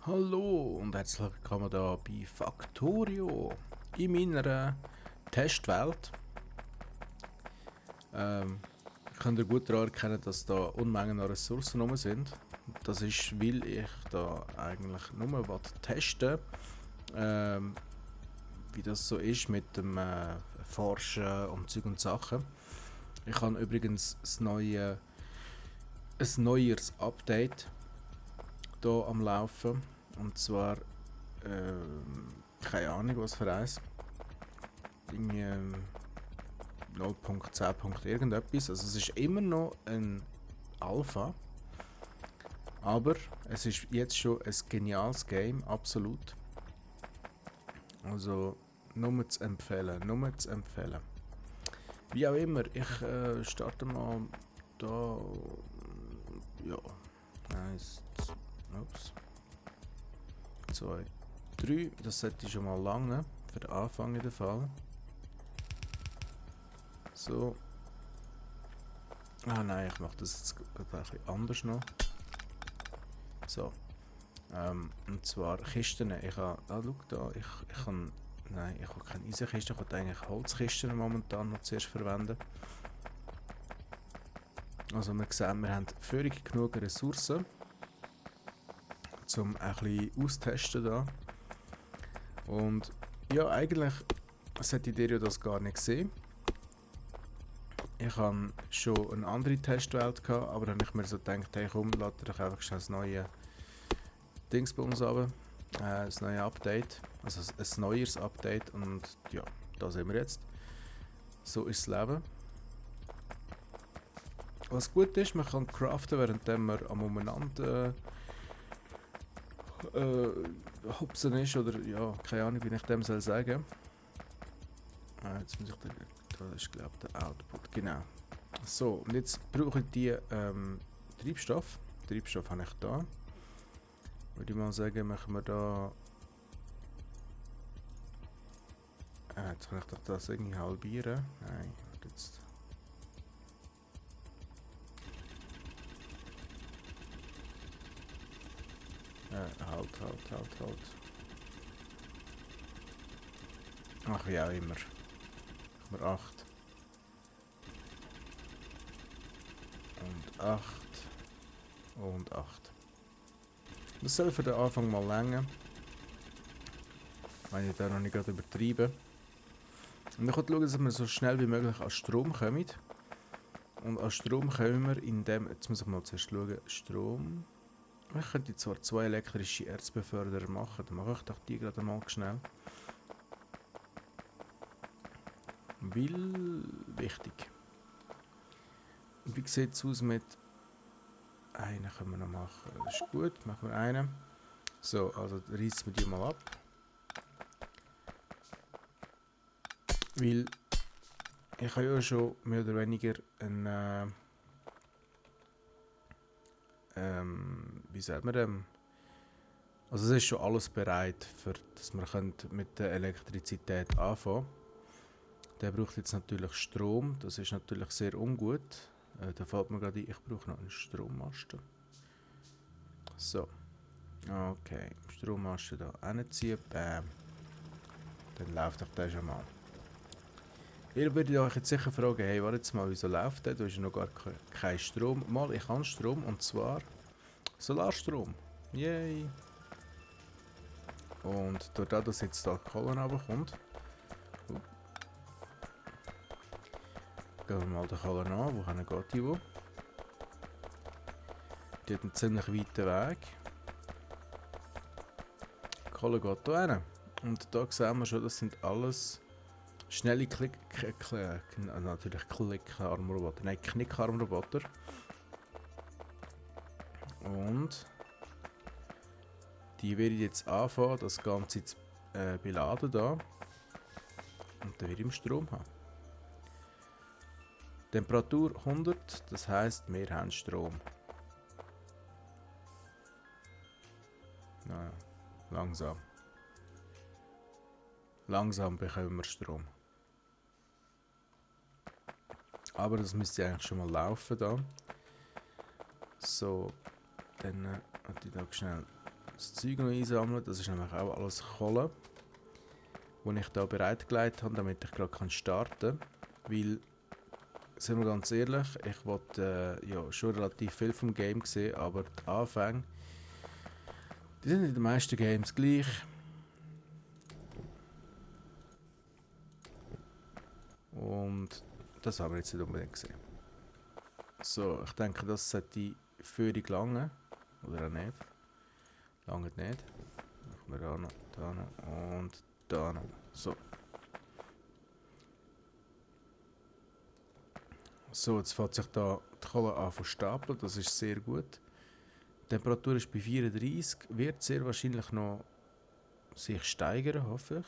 Hallo und herzlich willkommen hier bei Factorio in meiner Testwelt. Könnt ihr gut daran erkennen, dass da Unmengen an Ressourcen rum sind. Das ist, weil ich da eigentlich nur testen wie das so ist mit dem Forschen und Zeug und Sachen. Ich habe übrigens ein neues Update hier am Laufen. Und zwar, keine Ahnung was für eins. Irgendwie 0.10. Irgendetwas. Also es ist immer noch ein Alpha. Aber es ist jetzt schon ein geniales Game, absolut. Also nur zu empfehlen, nur zu empfehlen. Wie auch immer, ich starte mal da. Ja. 1, 2, 3. Das sollte schon mal lange. Für den Anfang in der Fall. So. Ah nein, ich mache das jetzt gerade ein bisschen anders noch. So. Und zwar Kisten. Ich habe. Ah, schau da. Ich kann. Nein, ich habe keine Eisenkiste. Ich wollte eigentlich Holzkisten momentan noch zuerst verwenden. Also wir sehen, wir haben völlig genug Ressourcen. Um ein bisschen austesten da. Und ja, eigentlich sollte ihr ja das gar nicht sehen. Ich hatte schon eine andere Testwelt gehabt, aber dann habe ich mir so gedacht, hey komm, lad dir doch einfach schnell das neue Dings bei uns runter. Das neue Update. Also ein neues Update und ja, da sind wir jetzt. So ist das Leben. Was gut ist, man kann craften, während man am umeinander hopsen ist oder ja, keine Ahnung, wie ich dem soll sagen. Jetzt muss ich da ist glaube ich der Output, genau. So, und jetzt brauche ich die Treibstoff. Treibstoff habe ich da. Würde ich mal sagen, machen wir da. Jetzt kann ich doch das irgendwie halbieren. Nein, jetzt. Halt. Ach ja, immer. Machen wir 8. Und 8. Und 8. Das soll für den Anfang mal länger. Wenn ich da noch nicht gerade übertreibe. Und ich wollte schauen, dass wir so schnell wie möglich an Strom kommen. Und an Strom kommen wir, indem. Jetzt muss ich mal zuerst schauen. Strom. Ich könnte zwar 2 elektrische Erzbeförderer machen, dann mache ich doch die gerade mal schnell. Weil wichtig. Wie sieht es aus mit. Einen können wir noch machen. Das ist gut, machen wir einen. So, also reißen wir die mal ab. Weil ich habe ja schon mehr oder weniger ein. Wie sagt man dem? Also es ist schon alles bereit, für, dass wir mit der Elektrizität anfangen. Der braucht jetzt natürlich Strom, das ist natürlich sehr ungut. Da fällt mir gerade ein, ich brauche noch einen Strommasten. So. Okay, Strommasten da reinziehen, bam. Dann läuft doch der schon mal. Ihr würdet euch jetzt sicher fragen, hey, warte jetzt mal, wieso läuft der? Da ist ja noch gar kein Strom. Mal, ich habe Strom und zwar Solarstrom. Yay! Und dadurch, dass jetzt da Kohle runterkommt, gehen wir mal den Kohle an, wohin geht die wo? Die hat einen ziemlich weiten Weg. Die Kohle geht hier hin. Und da sehen wir schon, das sind alles schnelle natürlich Klickarmroboter. Nein, Knickarmroboter. Und die werde ich jetzt anfangen, das Ganze zu beladen da. Und dann werde ich Strom haben. Temperatur 100, das heisst, wir haben Strom. Naja, langsam. Langsam bekommen wir Strom. Aber das müsste eigentlich schon mal laufen da. So, dann ich da schnell das Zeug noch einsammeln. Das ist nämlich auch alles Kohle, das ich hier bereitgelegt habe, damit ich gerade starten kann. Weil, sind wir ganz ehrlich, ich wollte ja, schon relativ viel vom Game sehen, aber die Anfänge, die sind in den meisten Games gleich. Und das haben wir jetzt nicht unbedingt gesehen. So, ich denke, das sollte völlig lange. Oder auch nicht. Lange nicht. Machen wir da noch und da noch. So. So, jetzt fängt sich da die Kohle an zu stapeln. Das ist sehr gut. Die Temperatur ist bei 34. Wird sehr wahrscheinlich noch sich steigern, hoffe ich.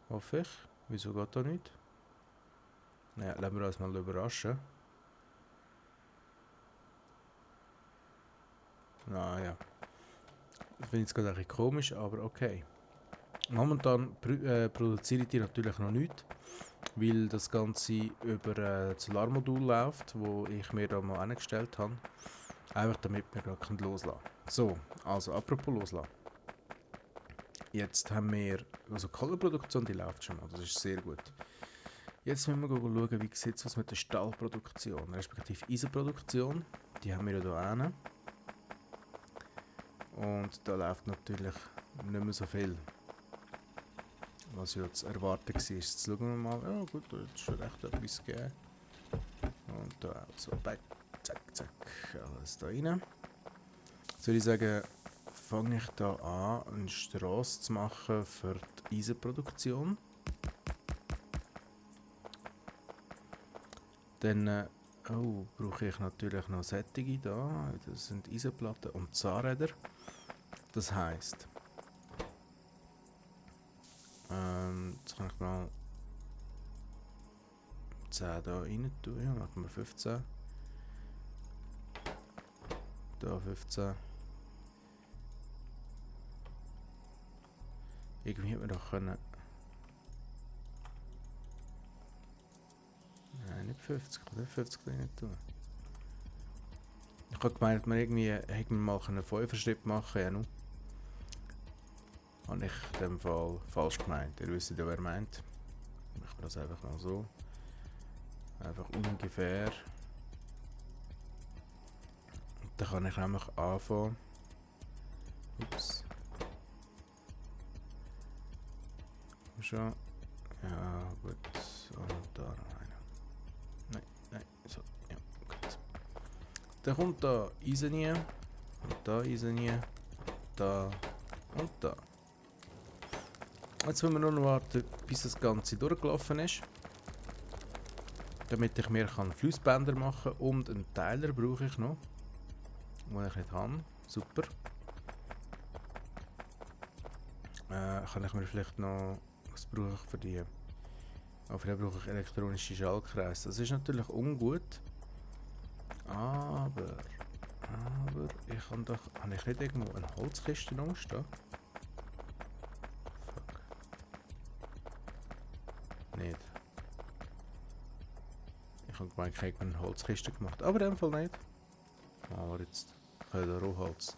Hoffe ich. Wieso geht da nicht? Ja, lassen wir uns mal überraschen. Naja. Das finde ich jetzt gerade ein bisschen komisch, aber okay. Momentan produziere ich natürlich noch nichts, weil das Ganze über ein Solarmodul läuft, wo ich mir da mal eingestellt habe. Einfach damit wir gerade loslassen können. So, also apropos loslassen. Jetzt haben wir, also die Kohleproduktion, die läuft schon mal, das ist sehr gut. Jetzt müssen wir schauen, wie sieht es aus mit der Stahlproduktion, respektive Eisenproduktion. Die haben wir ja hier hinten. Und da läuft natürlich nicht mehr so viel. Was ja zu erwarten war. Jetzt schauen wir mal. Ja gut, da hat es schon recht etwas gegeben. Und da auch so. Zack, zack. Alles da rein. Jetzt würde ich sagen, fange ich da an, eine Strasse zu machen für die Eisenproduktion. Dann brauche ich natürlich noch Sättige da. Das sind Eisenplatten und Zahnräder. Das heisst, jetzt kann ich mal 10 da rein tun. Ja, machen wir 15. Da 15. Irgendwie hätte man doch können. Nein, nicht 50. Ich kann nicht 50 rein tun. Ich habe gemeint, man irgendwie hätte mal einen 5er-Schritt machen können. Habe ich in dem Fall falsch gemeint. Ihr wisst ja, wer meint. Machen wir das einfach mal so. Einfach ungefähr. Und dann kann ich nämlich anfangen. Ups. Schon. Ja, gut. Und da noch einer. Nein, so. Ja, gut. Dann kommt da Eisen rein. Und da Eisen rein. Da und da. Jetzt müssen wir nur noch warten, bis das Ganze durchgelaufen ist. Damit ich mir Flussbänder machen kann. Und einen Teiler brauche ich noch. Den ich nicht habe. Super. Kann ich mir vielleicht noch... Was brauche ich für die? Für die brauche ich elektronische Schaltkreise. Das ist natürlich ungut. Aber ich kann doch... Habe ich nicht irgendwo eine Holzkiste rumstehen? Nicht. Ich habe gemeint, ich hätte eine Holzkiste gemacht. Aber in dem Fall nicht. Aber jetzt können wir Rohholz.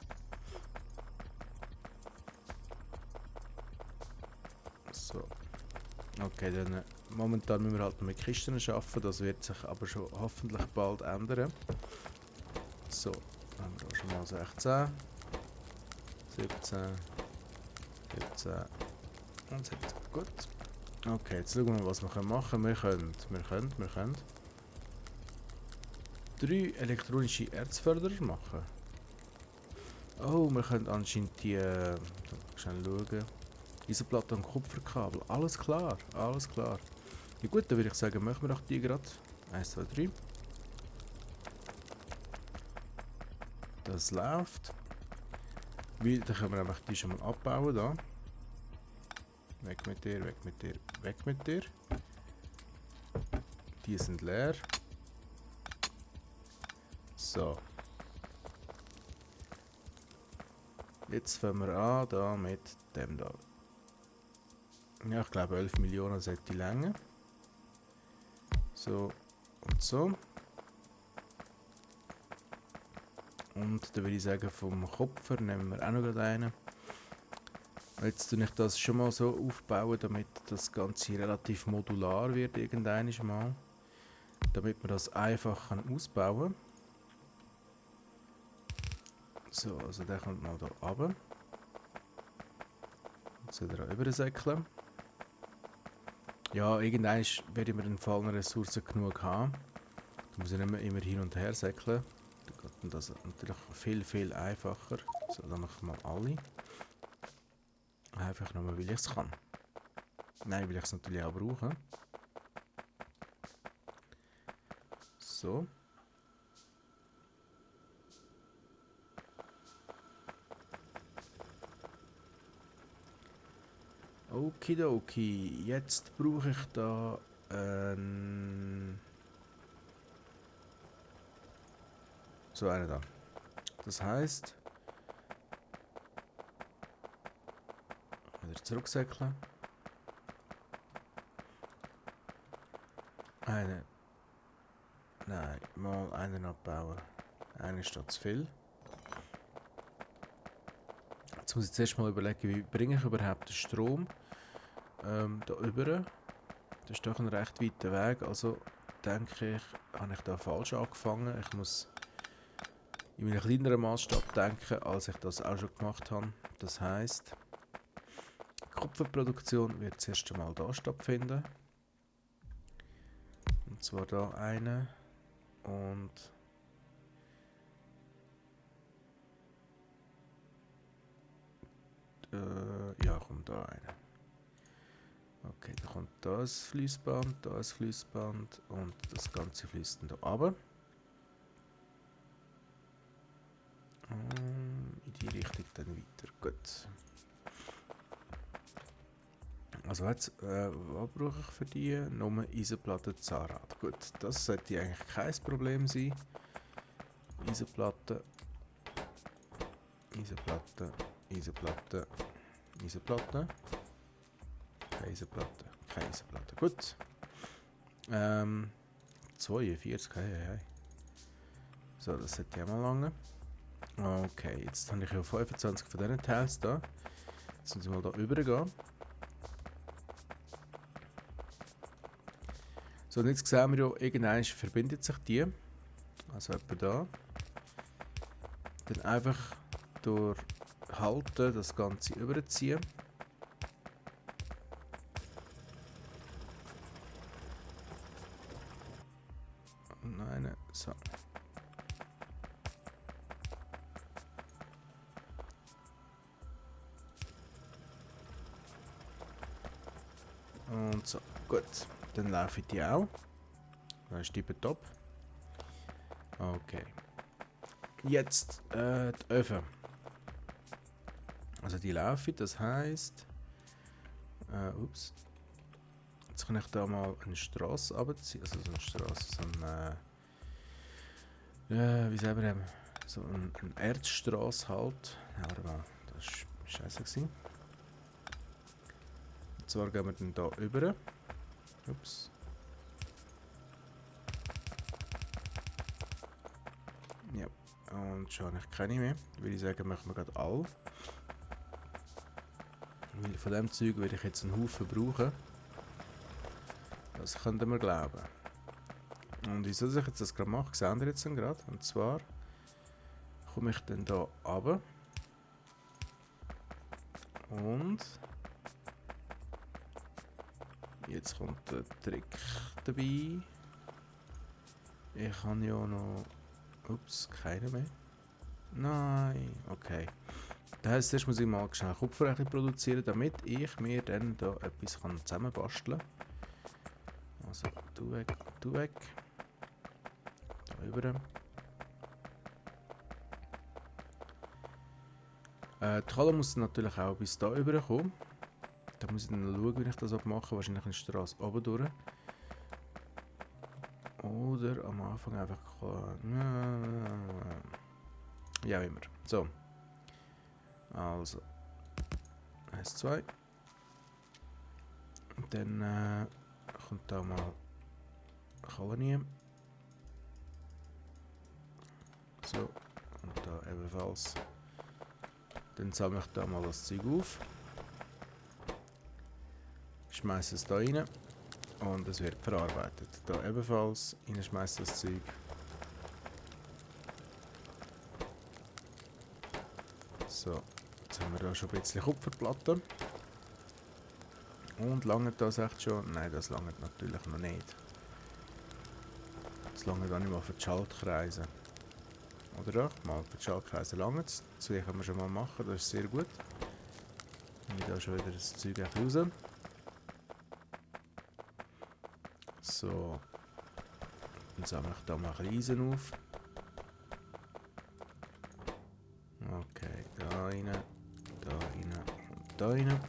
So. Okay, dann momentan müssen wir halt noch mit Kisten arbeiten. Das wird sich aber schon hoffentlich bald ändern. So, dann haben wir schon mal 16, 17, 17 und 17. Gut. Okay, jetzt schauen wir mal, was wir machen können. Wir können 3 elektronische Erzförderer machen. Oh, wir können anscheinend die... schnell schauen. Eisenplatte und Kupferkabel. Alles klar, alles klar. Ja gut, dann würde ich sagen, machen wir doch die gerade. 1, 2, 3. Das läuft. Weil, dann können wir einfach die schon mal abbauen da. Weg mit dir, weg mit dir, weg mit dir. Die sind leer. So. Jetzt fangen wir an da mit dem da. Ja, ich glaube 11 Millionen sollte länger. So und so. Und dann würde ich sagen, vom Kupfer nehmen wir auch noch gerade einen. Jetzt tue ich das schon mal so aufbauen, damit das Ganze relativ modular wird irgendwann mal. Damit man das einfach ausbauen kann. So, also der kommt mal hier runter. Jetzt soll er übersäckeln. Ja, irgendwann werde ich mir den Fall Ressourcen genug haben. Da muss ich nicht mehr immer hin und her säckeln. Dann geht das natürlich viel, viel einfacher. So, dann machen wir mal alle. Einfach nur, weil ich es kann. Nein, weil ich es natürlich auch brauche. So. Okidoki. Jetzt brauche ich da so einen da. Das heisst, wieder zurücksäckeln. Eine. Nein, mal einen abbauen. Einer ist da zu viel. Jetzt muss ich zuerst mal überlegen, wie bringe ich überhaupt den Strom da rüber. Das ist doch ein recht weiter Weg, also denke ich, habe ich da falsch angefangen. Ich muss in einem kleineren Maßstab denken, als ich das auch schon gemacht habe. Das heisst, die Kupferproduktion wird zuerst einmal da stattfinden. Und zwar da eine und ja, kommt da eine. Okay, da kommt da ein Fließband und das Ganze fließt dann da runter. In die Richtung dann weiter. Gut. Also jetzt, was brauche ich für die? Nur Eisenplatte Zahnrad. Gut, das sollte eigentlich kein Problem sein. Eisenplatte, Eisenplatte, Eisenplatte, Eisenplatte. Keine Eisenplatte, keine Eisenplatte. Gut. 42, hey. So, das sollte ja mal lange. Okay, jetzt habe ich ja 25 von diesen Teils da. Jetzt müssen wir mal da übergehen. So, und jetzt sehen wir ja, irgendwann verbindet sich die. Also etwa da. Dann einfach durch Halten das Ganze überziehen. Und eine, so. Und so, gut. Dann laufe ich die auch. Das ist tipptopp. Okay. Jetzt die Öfen. Also die laufe, das heisst. Ups. Jetzt kann ich da mal eine Straße runterziehen. Also so eine Straße, so ein. Wie sagen wir dem? So eine Erdstraße halt. Ja, warte mal, das war scheiße gewesen. Und zwar gehen wir dann da rüber. Ups. Ja. Und schon habe ich keine mehr. Würde ich sagen, machen wir gerade alle. Weil von dem Zeug würde ich jetzt einen Haufen brauchen. Das könnten wir glauben. Und wieso ich jetzt das gerade mache, sehen wir jetzt gerade. Und zwar komme ich dann hier runter. Und jetzt kommt der Trick dabei. Ich habe ja noch. Ups, keine mehr. Nein, okay. Das heisst, zuerst muss ich mal schnell Kupfer produzieren, damit ich mir dann da etwas zusammenbasteln kann. Also, du weg, du weg. Da rüber. Die Kohle muss natürlich auch bis da rüber kommen. Da muss ich dann schauen, wie ich das mache. Wahrscheinlich eine Straße oben durch. Oder am Anfang einfach. Ja, immer. So. Also. 1, 2. Und dann kommt da mal Kolonie. So. Und da ebenfalls. Dann sammle ich da mal das Zeug auf. Schmeiße es da rein. Und es wird verarbeitet. Da ebenfalls. Schmeiße das Zeug. So. Jetzt haben wir da schon ein bisschen Kupferplatte. Und langt das echt schon? Nein, das langt natürlich noch nicht. Das langt auch nicht mal für die Schaltkreise. Oder doch? Mal für die Schaltkreise langt es. Das können wir schon mal machen, das ist sehr gut. Nehme ich da schon wieder das Zeug raus. So. Dann sammle ich da mal ein bisschen Eisen auf. Okay, da rein, da rein und da rein.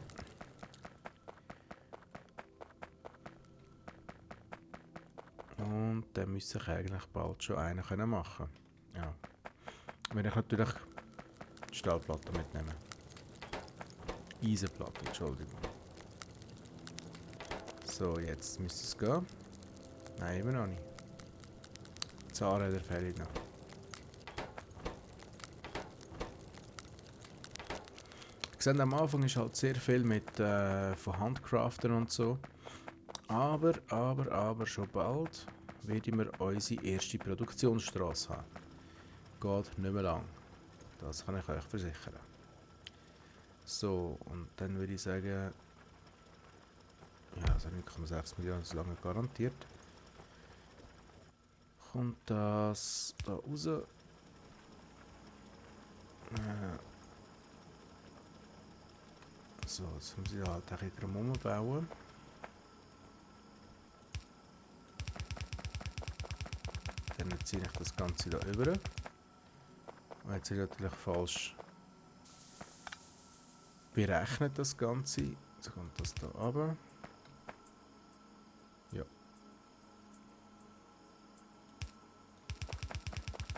Und dann müsste ich eigentlich bald schon einen machen können. Ja. Wenn ich natürlich die Stahlplatte mitnehme. Eisenplatte, Entschuldigung. So, jetzt müsste es gehen. Nein, immer noch nicht. Zahnräder fehlen noch. Ich sehe, am Anfang ist halt sehr viel mit von Handcraften und so. Aber schon bald werden wir unsere erste Produktionsstraße haben. Geht nicht mehr lang. Das kann ich euch versichern. So, und dann würde ich sagen, ja, also 9,6 Millionen ist lange garantiert. Kommt das da raus? So, jetzt muss ich halt ein bisschen drum umbauen. Dann ziehe ich das Ganze da über. Und jetzt ist natürlich falsch berechnet, das Ganze. Jetzt kommt das da runter. Ja.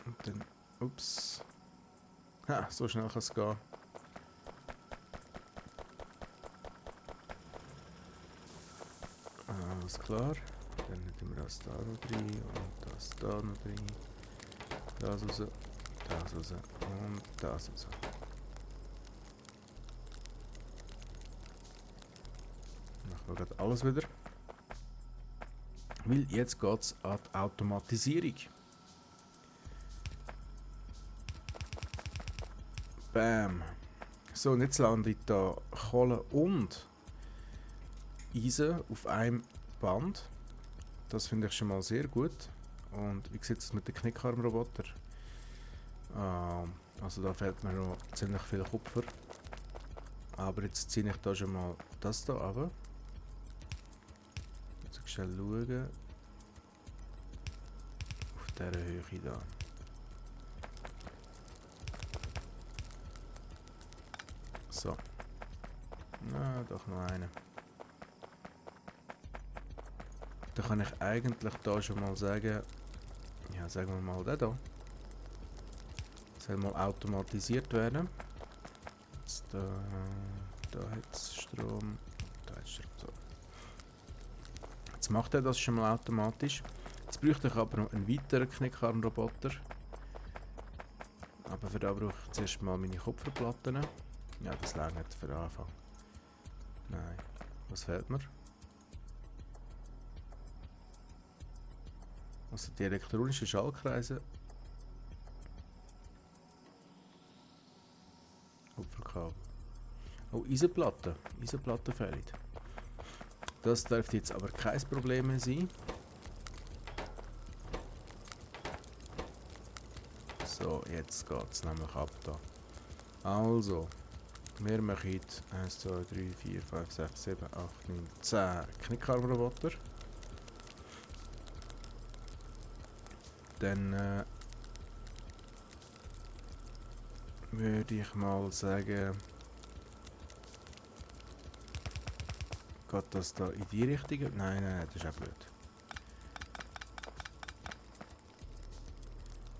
Und dann, ups. Ha, so schnell kann es gehen. Alles klar. Dann nehmen wir das da noch rein und das da noch rein. Das raus, das raus und das raus. Machen wir gerade alles wieder. Weil jetzt geht es an die Automatisierung. Bam. So, und jetzt landet da Kohle und Eisen auf einem Band. Das finde ich schon mal sehr gut. Und wie sieht es mit dem Knickarmroboter? Also da fehlt mir noch ziemlich viel Kupfer. Aber jetzt ziehe ich da schon mal das da runter. Jetzt schnell schauen. Auf dieser Höhe da. So. Na, doch noch eine. Da kann ich eigentlich da schon mal sagen, ja, sagen wir mal der da. Soll mal automatisiert werden. Jetzt da hat es Strom, da hat es Strom. So. Jetzt macht er das schon mal automatisch. Jetzt bräuchte ich aber noch einen weiteren Knickarmroboter. Aber für das brauche ich zuerst mal meine Kupferplatten. Ja, das reicht für den Anfang. Nein, was fehlt mir? Also die elektronischen Schaltkreise. Kupferkabel. Oh, Eisenplatte. Eisenplatte fehlt. Das dürfte jetzt aber kein Problem mehr sein. So, jetzt geht es nämlich ab da. Also, wir machen 1, 2, 3, 4, 5, 6, 7, 8, 9, 10 Knickarmroboter. Dann würde ich mal sagen, geht das da in die Richtung? Nein, das ist auch blöd.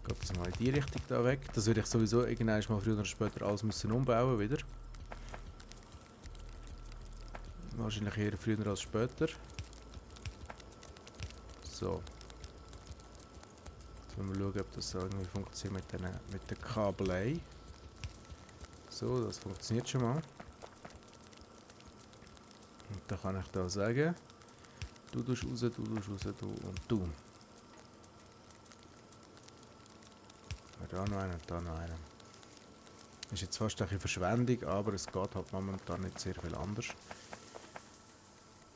Geht das mal in die Richtung da weg? Das würde ich sowieso irgendwann mal früher oder später alles müssen umbauen wieder. Wahrscheinlich eher früher als später. So. Jetzt wir schauen, ob das so irgendwie funktioniert mit der Kabelei. So, das funktioniert schon mal. Und dann kann ich da sagen, du tust raus, du und du. Da noch einen, da noch einen. Ist jetzt fast ein bisschen Verschwendung, aber es geht halt momentan nicht sehr viel anders.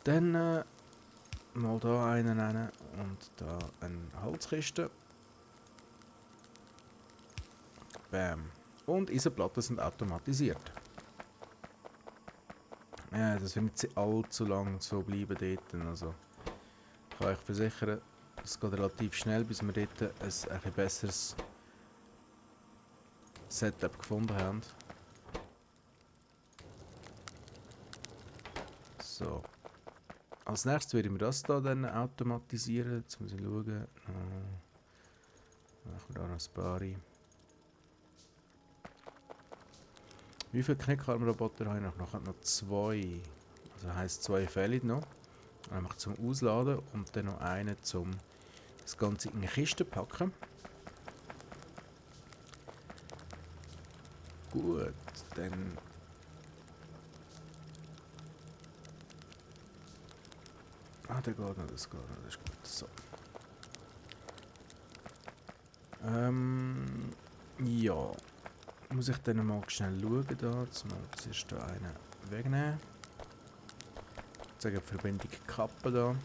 Dann mal da einen rein und da eine Holzkiste. Bam. Und unsere Platten sind automatisiert. Ja, das wird nicht allzu lang so bleiben dort. Also, ich kann euch versichern, es geht relativ schnell, bis wir dort ein etwas besseres Setup gefunden haben. So. Als nächstes werden wir das hier dann automatisieren. Jetzt muss ich schauen. Machen wir da noch ein paar. Wie viele Knickarmroboter habe ich noch? Noch 2. Also heisst 2 fehlen noch. Einfach zum Ausladen und dann noch einen zum das Ganze in eine Kiste packen. Gut, dann der geht noch, das geht noch, das ist gut. So. Ja. Muss ich dann mal schnell schauen da. Jetzt mal zuerst da einen wegnehmen. Sagen die Verbindung kappen da.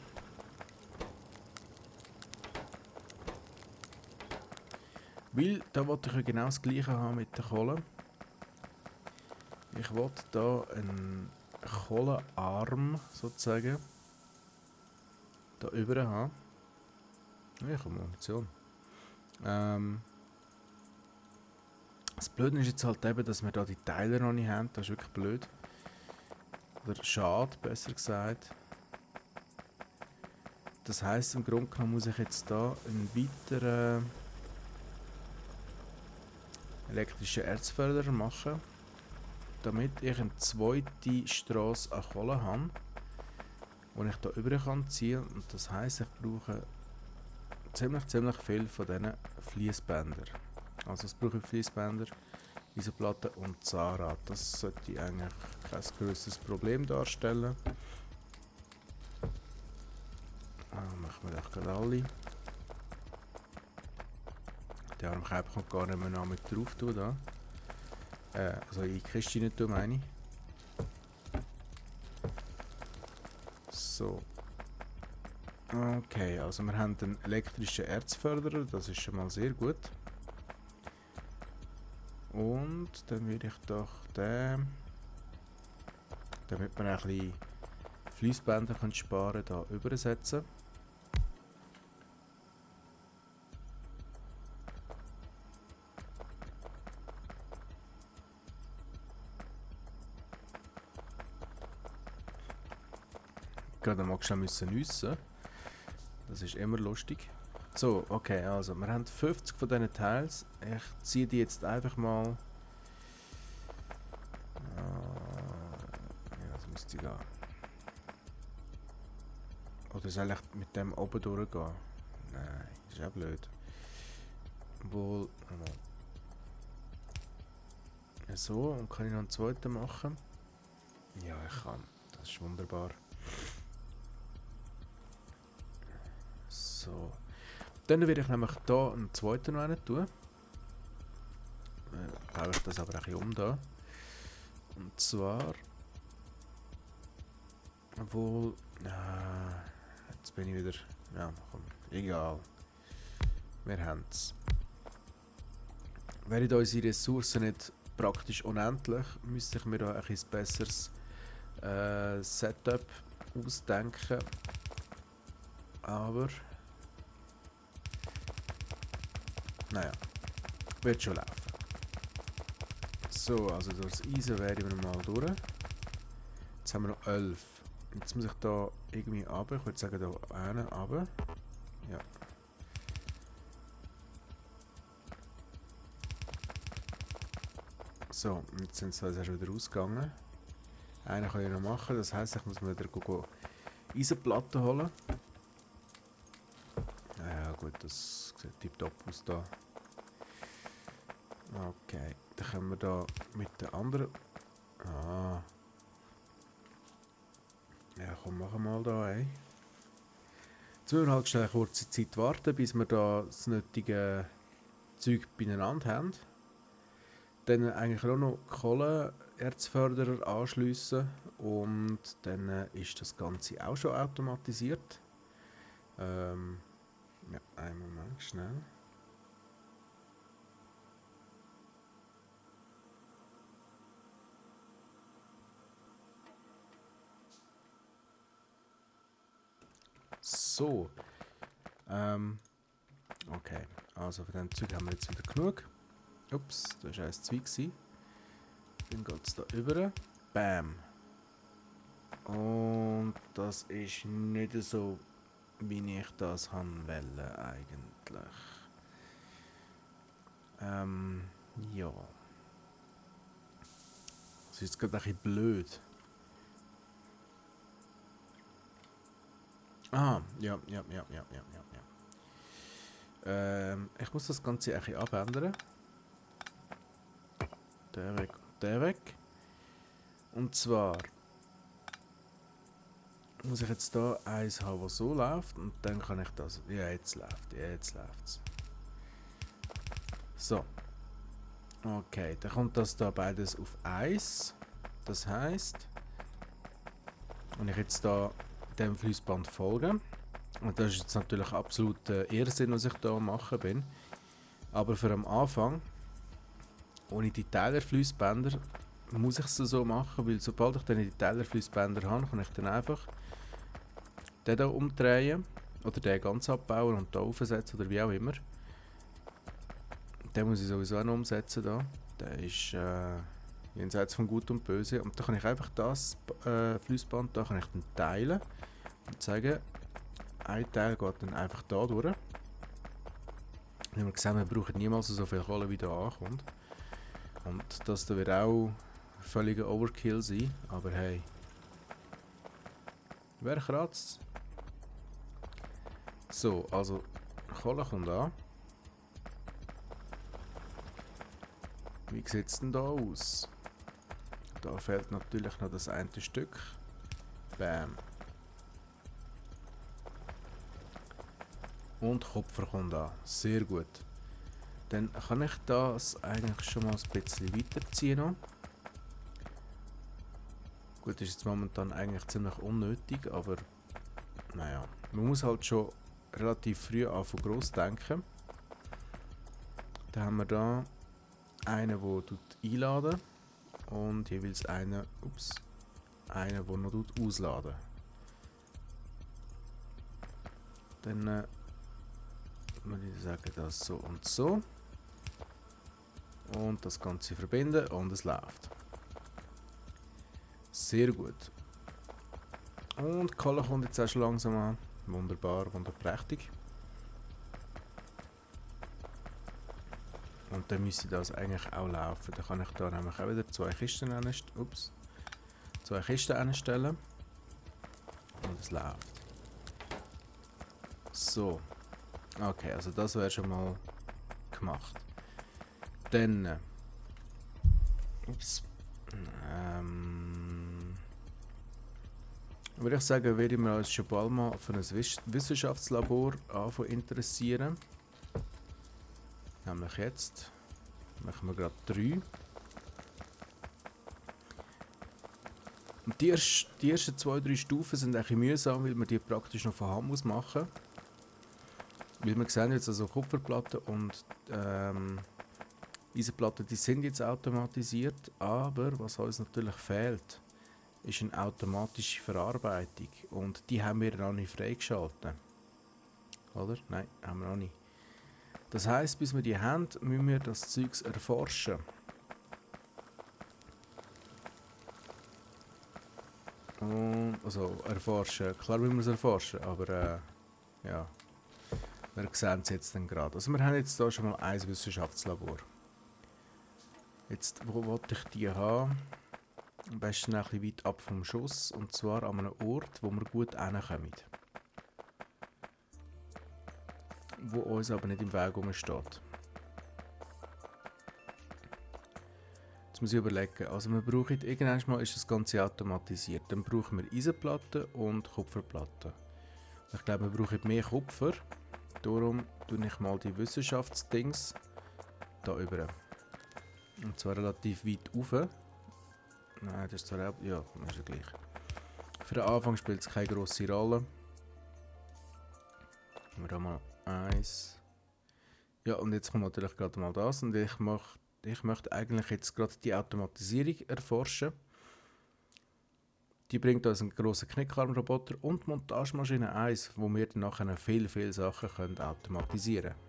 Weil da wollte ich ja genau das gleiche haben mit der Kohle. Ich wollte da einen Kohlearm sozusagen da über haben. Ja, ich habe Munition. Das Blöde ist jetzt halt eben, dass wir da die Teile noch nicht haben. Das ist wirklich blöd. Oder schade, besser gesagt. Das heisst, im Grunde genommen muss ich jetzt da einen weiteren elektrischen Erzförderer machen, damit ich eine zweite Strasse an Kohle habe, die ich hier rüber kann ziehen. Und das heisst, ich brauche ziemlich viel von diesen Fließbändern. Also es brauche ich Fließbänder, Isoplatten und Zahnrad. Das sollte eigentlich kein grösseres Problem darstellen. Machen wir doch gerade alle. Die Armkäppe kommt gar nicht mehr noch mit drauf tun, da. Also in die Kiste nicht tun, meine ich. So. Okay, also wir haben einen elektrischen Erzförderer, das ist schon mal sehr gut. Und dann würde ich doch den, damit wir ein bisschen Fließbänder sparen können, hier übersetzen. Gerade mal schnell nüssen. Das ist immer lustig. So, okay, also wir haben 50 von diesen Teils. Ich ziehe die jetzt einfach mal. Ja, das müsste gehen. Oder soll ich mit dem oben durchgehen? Nein, das ist auch blöd. Obwohl. So, und kann ich noch einen zweiten machen? Ja, ich kann. Das ist wunderbar. So. Dann werde ich nämlich hier einen zweiten noch rein tun. Baue ich das aber ein bisschen um da. Und zwar. Obwohl. Jetzt bin ich wieder. Ja, komm, egal. Wir haben es. Wären unsere Ressourcen nicht praktisch unendlich, müsste ich mir da ein besseres Setup ausdenken. Aber. Naja, wird schon laufen. So, also durch das Eisen werden wir mal durch. Jetzt haben wir noch 11. Jetzt muss ich da irgendwie runter. Ich würde sagen, da einen runter. Ja. So, jetzt sind sie also schon wieder rausgegangen. Einen kann ich noch machen, das heisst, ich muss mir wieder Eisenplatten holen. Ja gut, gut, das sieht tipptopp aus da. Okay, dann können wir da mit der anderen... Ah. Ja, komm, machen wir mal da, ey. Jetzt müssen wir halt schnell eine kurze Zeit warten, bis wir da das nötige Zeug beieinander haben. Dann eigentlich auch noch Kohlenerzförderer anschliessen und dann ist das Ganze auch schon automatisiert. Ja, einen Moment, schnell. So. Okay, also für den Zeug haben wir jetzt wieder genug. Ups, das war eins zu weit gewesen. Dann geht es da über. Bam. Und das ist nicht so, wie ich das wollte eigentlich. Ja. Das ist jetzt gerade ein bisschen blöd. Ah, ja. Ich muss das Ganze ein bisschen abändern. Der weg und der weg. Und zwar muss ich jetzt da eins haben, das so läuft und dann kann ich das... Ja, jetzt läuft's. So. Okay, dann kommt das da beides auf 1. Das heisst, wenn ich jetzt da dem Fließband folge, und das ist jetzt natürlich absolut Irrsinn, was ich da machen bin, aber für am Anfang, ohne die Teilerfließbänder, muss ich es so machen, weil sobald ich dann die Teilerfließbänder habe, kann ich dann einfach den hier umdrehen oder den ganz abbauen und da aufsetzen oder wie auch immer. Den muss ich sowieso auch noch umsetzen da. Der ist jenseits von Gut und Böse. Und da kann ich einfach das Fließband da kann ich dann teilen und sagen, ein Teil geht dann einfach da durch. Wie wir gesehen haben, wir brauchen niemals so viel Kohle, wie da ankommt. Und das da wird auch völliger Overkill sein, aber hey. Wer kratzt? So, also Kohle kommt an. Wie sieht es denn da aus? Da fehlt natürlich noch das eine Stück. Bam. Und Kupfer kommt an. Sehr gut. Dann kann ich das eigentlich schon mal ein bisschen weiterziehen noch. Gut, ist jetzt momentan eigentlich ziemlich unnötig, aber naja. Man muss halt schon relativ früh anfangen gross denken. Dann haben wir da einen, der einladen und jeweils einen, der noch ausladen. Dann würde ich sagen, das so und so. Und das Ganze verbinden und es läuft. Sehr gut. Und die Kohle kommt jetzt auch schon langsam an. Wunderbar, wunderprächtig. Und dann müsste das eigentlich auch laufen. Dann kann ich da nämlich auch wieder zwei Kisten anstellen. Und es läuft. So. Okay, also das wäre schon mal gemacht. Dann... würde ich sagen, werde ich mir uns schon bald mal für ein Wissenschaftslabor interessieren. Nämlich jetzt machen wir gerade 3. Und die ersten 2-3 Stufen sind ein bisschen mühsam, weil man die praktisch noch von Hand muss machen. Weil wir sehen jetzt also Kupferplatten und Eisenplatten, die sind jetzt automatisiert, aber was uns natürlich fehlt, ist eine automatische Verarbeitung und die haben wir noch nicht freigeschaltet. Oder? Nein, haben wir noch nicht. Das heisst, bis wir die haben, müssen wir das Zeugs erforschen. Also erforschen, klar müssen wir es erforschen, aber ja, wir sehen es jetzt dann gerade. Also wir haben jetzt hier schon mal ein Wissenschaftslabor. Jetzt, wo wollte ich die haben? Am besten ein bisschen weit ab vom Schuss, und zwar an einem Ort, wo wir gut hinkommen. wo uns aber nicht im Weg rumsteht. Jetzt muss ich überlegen. Also wir brauchen, irgendwann mal ist das Ganze automatisiert. Dann brauchen wir Eisenplatten und Kupferplatten. Ich glaube, wir brauchen mehr Kupfer. Darum tue ich mal die Wissenschaftsdings da über. Und zwar relativ weit rauf. Nein, das ist zwar auch, ja, ist ja gleich. Für den Anfang spielt es keine grosse Rolle. Wir haben mal 1. Ja, und jetzt kommt natürlich gerade mal das. Und ich möchte eigentlich jetzt gerade die Automatisierung erforschen. Die bringt uns einen grossen Knickarmroboter und die Montagemaschine 1, wo wir dann nachher viele Sachen können automatisieren können.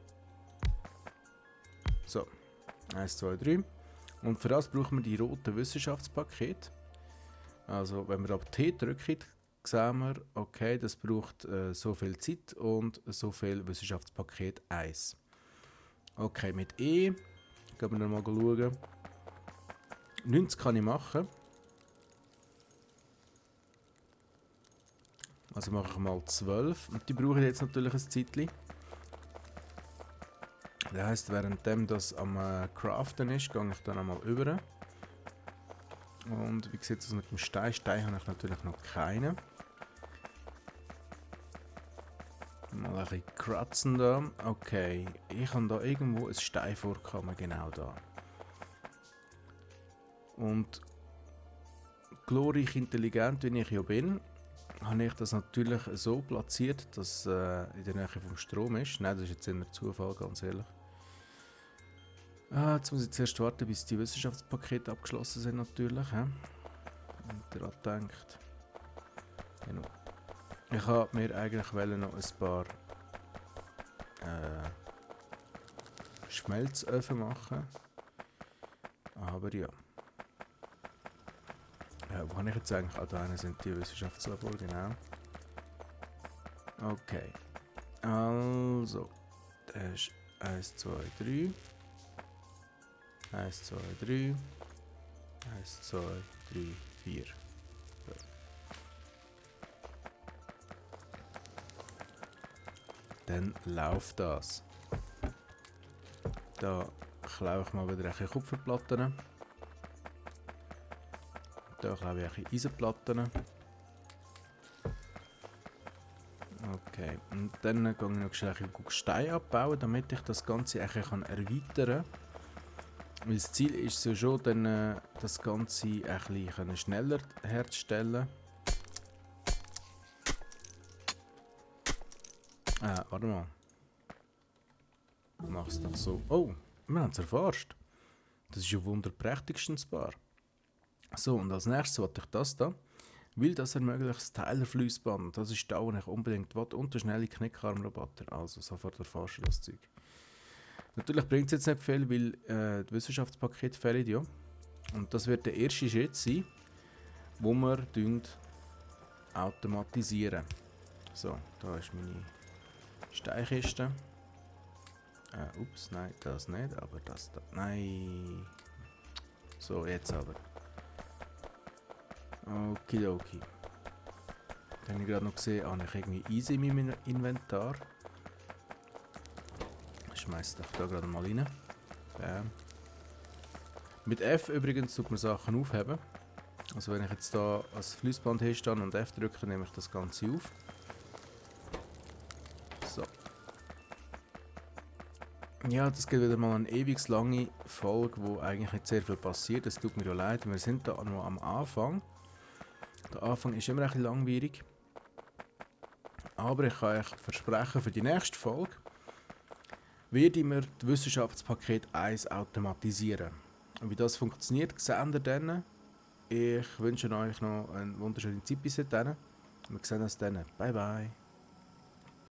So, 1, 2, 3. Und für das brauchen wir die roten Wissenschaftspakete. Also wenn wir auf T drücken, sehen wir, okay, das braucht so viel Zeit und so viel Wissenschaftspaket 1. Okay, mit E gehen wir mal schauen. 90 kann ich machen. Also mache ich mal 12. Und die brauchen jetzt natürlich ein Zeitchen. Das heisst, währenddem das am Craften ist, gehe ich dann einmal über. Und wie sieht es mit dem Stein? Stein habe ich natürlich noch keinen. Mal ein bisschen kratzen da. Okay, ich habe da irgendwo ein Stein vorkommen, genau da. Und glorreich intelligent, wie ich ja bin, habe ich das natürlich so platziert, dass in der Nähe vom Strom ist. Nein, das ist jetzt eher Zufall, ganz ehrlich. Jetzt muss ich zuerst warten, bis die Wissenschaftspakete abgeschlossen sind natürlich. Und daran denkt. Genau. Ich wollte mir eigentlich noch ein paar Schmelzöfen machen. Aber ja. Wo habe ich jetzt eigentlich? Da einen sind die Wissenschaftslabor, genau. Okay. Also. Das ist 1, 2, 3. 1, 2, 3. 1, 2, 3, 4. So. Dann läuft das. Da klaue ich mal wieder ein bisschen Kupferplatten. Da klaue ich ein bisschen Eisenplatten. Okay, und dann gehe ich noch schnell Stein abbauen, damit ich das Ganze erweitern kann. Weil das Ziel ist so schon, dann, das Ganze ein bisschen schneller herzustellen. Warte mal. Ich mache es doch so. Oh, wir haben es erforscht. Das ist ja wunderprächtigstens bar. So, und als nächstes wollte ich das da. Weil das ermöglicht das Teilerfließband. Das ist da, wo ich unbedingt will. Und der schnelle Knickarmroboter. Also sofort erforschen das Zeug. Natürlich bringt es jetzt nicht viel, weil das Wissenschaftspaket fehlt ja. Und das wird der erste Schritt sein, wo wir automatisieren. So, da ist meine Steinkiste. Ups, nein, das nicht, aber das da. Nein. So, jetzt aber. Okidoki. Dann habe ich gerade noch gesehen, habe ich irgendwie Easy in meinem Inventar. Ich schmeiße doch da gerade mal rein. Bam. Mit F übrigens tut man Sachen aufheben. Also wenn ich jetzt da als Fließband herstehe und F drücke, nehme ich das Ganze auf. So. Ja, das geht wieder mal eine ewig lange Folge, wo eigentlich nicht sehr viel passiert. Es tut mir ja leid, wir sind da noch am Anfang. Der Anfang ist immer ein bisschen langwierig. Aber ich kann euch versprechen, für die nächste Folge werde ich mir das Wissenschaftspaket 1 automatisieren. Und wie das funktioniert, seht ihr dann. Ich wünsche euch noch eine wunderschöne Zeit bis dahin. Wir sehen uns dann. Bye bye.